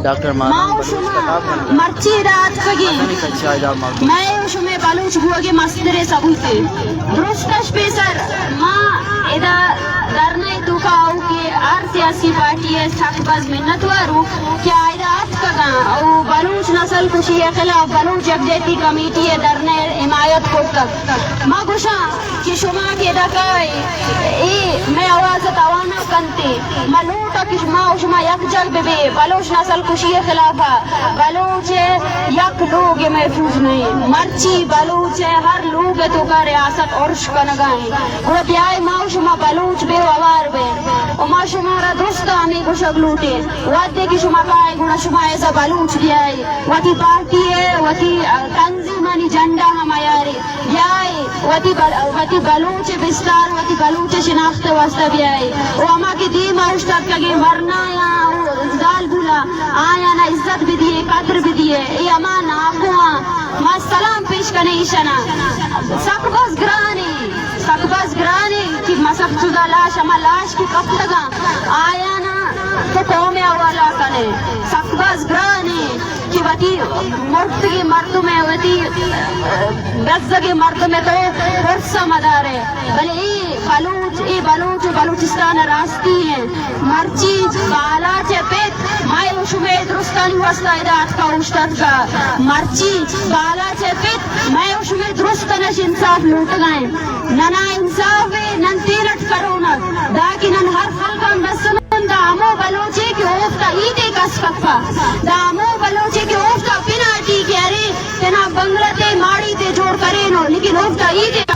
ڈاکٹر ما ماہرام و بلوچ شما کتاب خانگ ءَ مرچی ادا اتکگیں۔ مزنیں کچ ءَ ادا ما مئے و شمئے بلوچ بوگ ءِ مستریں ثبوتے۔ درستش پیسر ما ادا دھرنا ءِ توکا آؤکیں ہر سیاسی پارٹی ءِ سک باز منتوار اوں کہ آ ادا اتکگاں او بلوچ نسل کشی ءِ خلاف بلوچ یکجہتی کمیٹی ءِ دھرنا ءِ حمایت کرتگ۔ ما گوشاں کہ شما کہ ادا کائے، اے مئے آواز ءَ توانا کنتے۔ ما لوٹاں کہ ما و شما یک جاہ بہ بے، بلوچ نسل کشی ءِ خلاف ءَ۔ بلوچ ءِ یک لوگ ءَ محفوظ نہ ایں۔ مرچی بلوچ ءِ ہر لوگ ءِ توکا ریاست ارش کنگا ایں۔ گڑا بیائے ما و شما بلوچ بے و ہوار بے۔ و ما شمارا درست ہمے گوشگ لوٹیں۔ وھدے کہ شما کائے گڑا شما ایسا بلوچ بیائے۔ وتی پارٹی ءِ، وتی، ا، تنظیمانی جھنڈا ہم میارے۔ بیائے، وتی بل-، وتی بلوچ ءِ بستار، وتی بلوچ ءِ شناخت ءِ واستہ بیائے۔ و ہما کہ دیم ءَ اوشتاتگیں ورنایاں و زالبولاں، آیانا عزت بدیے، قدر بدیے۔ اے ہما ناکواں، ما سلام پیش کنیں ایشانا۔ سک باز گرانے، سک باز گرانے کہ ما سک چودا لاش، ہما لاش کہ کپتگاں، آیانا تو قوم ءِ حوالہ کنے۔ سک باز گرانے۔ کہ وتی مرتگیں مردم ءَ، وتی، ا، گزگیں مردم ءَ تو پرس ءَ مدارے۔ بلے اے بلوچ، اے بلوچ و بلوچستان ءِ راستی ایں۔ مرچی بالاچ ءِ پت، مئے و شمئے درستانی واستہ ادا اتکا اوشتاتگا۔ مرچی بالاچ ءِ پت، مئے و شمئے درستانش انصاف لوٹگا ایں۔ ننا انصاف ءَ نن تیرٹ کرونہ، داں کہ نن ہر خلقاں بسنوں، داں ہمو بلوچے کہ اوفتا ہیتے کس کپا، داں ہمو بلوچے کہ اوفتا پناٹی کہ ارے تینا بنگلہ تے ماڑی تے جوڑ کرینو، لیکن اوفتا ہیتے۔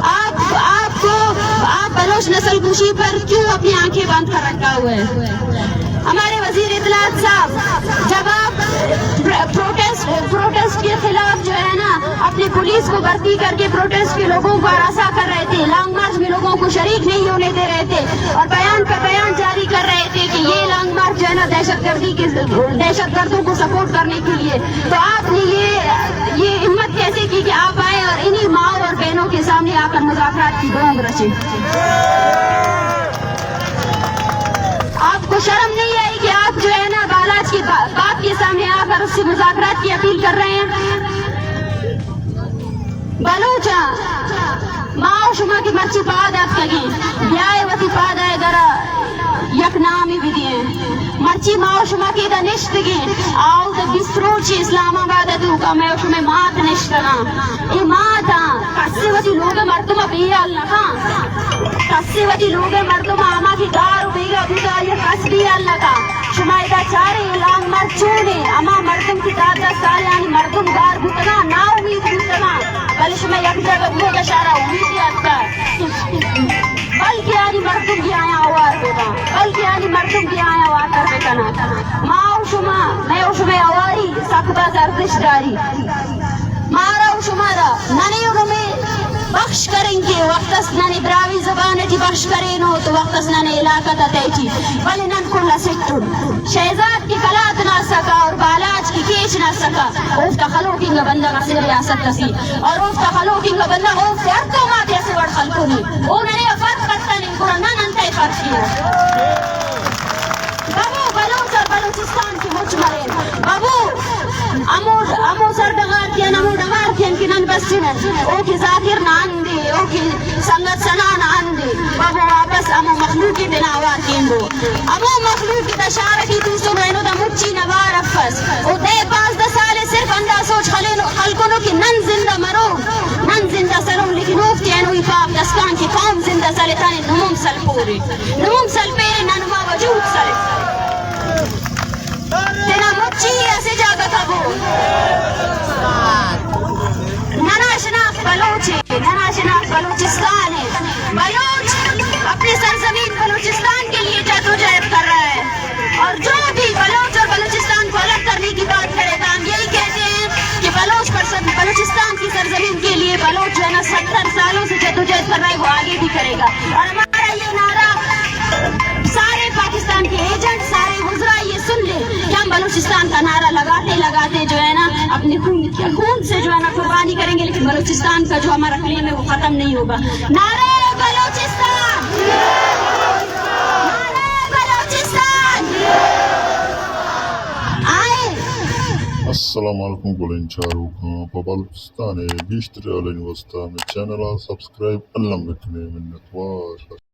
آپ، آپ کو، آپ بلوچ نسل کشی پر کیوں اپنی آنکھیں بند کر رکھا ہوا ہے؟ ہمارے وزیر اطلاعات صاحب، جب آپ پر-، پروٹیسٹ، پروٹیسٹ کے خلاف جو ہے نا، اپنے پولیس کو بھرتی کر کے پروٹیسٹ کے لوگوں کو ہراساں کر رہے تھے، لانگ مارچ میں لوگوں کو شریک نہیں ہونے دے رہے تھے اور بیان پہ بیان جاری کر رہے تھے کہ یہ لانگ مارچ جو ہے نا دہشت گردی کے، دہشت گردوں کو سپورٹ کرنے کے لیے، تو آپ نے یہ، یہ ہمت کیسے کی کہ آپ آئے اور انہی ماؤں اور بہنوں کے سامنے آ کر مذاکرات کی ڈونگ رچے؟ آپ کو شرم نہیں آئی کہ آپ جو ہے نا بالاچ کے با-، باپ کے سامنے آ کر اس سے مذاکرات کی اپیل کر رہے ہیں؟ بلوچاں، ما و شما کہ مرچی پاد اتکگیں، بیائے وتی پاد ءَ درا یک نامے بدیئیں۔ مرچی ما و شما کہ ادا نشتگیں، آؤ تو بیست روچ اسلام آباد ءِ توکا مئے و شمئے مات نشتگاں۔ اے ماتاں، کسے وتی لوگ ءِ مردم ءَ بے حال نہ کن۔ کسے وتی لوگ ءِ مردم ءَ ہما کہ گار و بیگاہ بوتگ، آئی ءَ کس بے حال نہ کن۔ شما ادا چارے اے لانگ مارچ چونیں، ہما مردم کہ دہ دہ سال آنی مردم گار بوتگاں، نا امید بوتگاں، بلے شما یک جاگہ بوگ ءَ شارا امیدے اتکگ۔ بلکہ آنی مردم بھی آیاں ہوار بہ باں، بلکہ آنی مردم بھی آیاں واتر بہ کناں۔ ما و شما، مئے و شمئے ہواری سک باز ارزشت داری۔ مارا و شمارا ننے و نمے بخش کریں کہ وقت است ننے براہوئی زبان ٹی بخش کرینو تو وقت است ننے علاقہ تا تیٹی، بلے نن کل اسٹ ان۔ شہزاد کہ قلات ناسکا اور بالاچ کہ کیچ ناسکا، اوفتا خلوک انگا بندغ اسہ ریاست اسی، اور اوفتا خلوک انگا بندغ اوفتے ہر قوم آتے اسہ وڑ خلکنے۔ او ننے آ فرق کتنے، گڑا نن انتئے فرق کیو؟ ببو بلوچ اور بلوچستان کہ مچ مرین۔ ببو ہمو، ہمو سر ڈغار تیان، ہمو ڈغار تیان کہ نن بسنہ، او کہ ذاکر نا ہندے، او کہ سنگت ثنا نا ہندے، ببو واپس ہمو مخلوق ءِ تینا اوار کینبو۔ ہمو مخلوق کہ دا شار ٹی توسنو، اینو دا مچی نا وار افس۔ او دہ پانزدہ سال ءِ صرف ہندا سوچ خلینو، خلکنو کہ نن زندہ مرو، نن زندہ سلو، لیکن اوفتے اینو ای پاپ دسکان کہ قوم زندہ سلتانے، نمم سلپورے۔ نمم سلپیرے، نن ما وجود سلے۔ تینا مچی اسہ جاگہ کبو۔ ننا شناخت بلوچ ہے، ننا شناخت بلوچستان ہے۔ بلوچ اپنے سرزمین بلوچستان کے لیے جدوجہد کر رہا ہے۔ اور جو بھی بلوچ اور بلوچستان کو الگ کرنے کی بات کرے گا، ہم یہی کہتے ہیں کہ بلوچ پر سر-، بلوچستان کی سرزمین کے لیے بلوچ جو ہے نا ستر سالوں سے جدوجہد کر رہا ہے، وہ آگے بھی کرے گا۔ اور ہمارا یہ نعرہ سارے پاکستان کے ایجنٹ، سارے وزراء یہ سن لے کہ ہم بلوچستان کا نعرہ لگاتے لگاتے جو ہے نا اپنے خون، خون سے جو ہے نا قربانی کریں گے، لیکن بلوچستان کا جو ہمارا کلیم ہے وہ ختم نہیں ہوگا۔ نعرہ بلوچستان! نعرہ بلوچستان! السلام علیکم گلیں چاروکاں، پہ بلوچستان ءِ گیشتر حالانی واسطہ مئے چینل ءَ سبسکرائب الم بکنے، منتوار۔